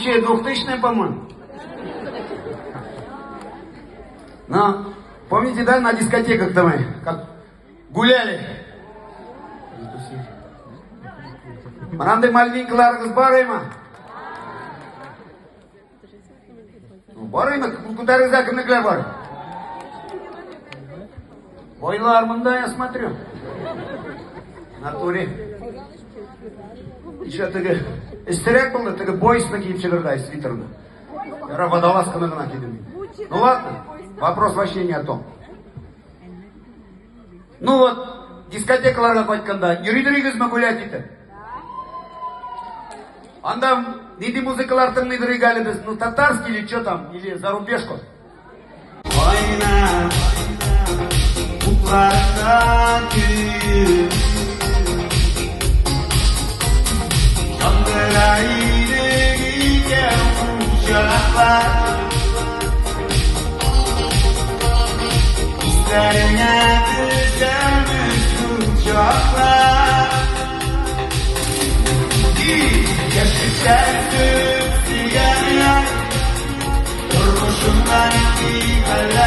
Тысяча двухтысячная, по-моему. Но, помните, да, на дискотеках-то мы как гуляли? Менә мальвинкаларыгыз бар име? Бар име? Күтәрегез кемнекеләр бар? Байлар монда, я смотрю. В натуре. Еще теге эссерәк булды, теге бойсны киеп чыгарга свитерны. Яра водолазканы гына кидем. Ну ладно, вопрос вообще не о том. Ну вот, дискотекаларга кайтканда йөридер гулять итеп? Анда нинди музыкалар тыңлыйдыр әле без? Ну, татарский или что там, или зарубежку? Кайнар утларда көеп Яндыра идек икәү учаклар. Исләреңә төшәме шул чаклар? Яшьлектә сөйгән яр. Тормышымда нинди хәлләр.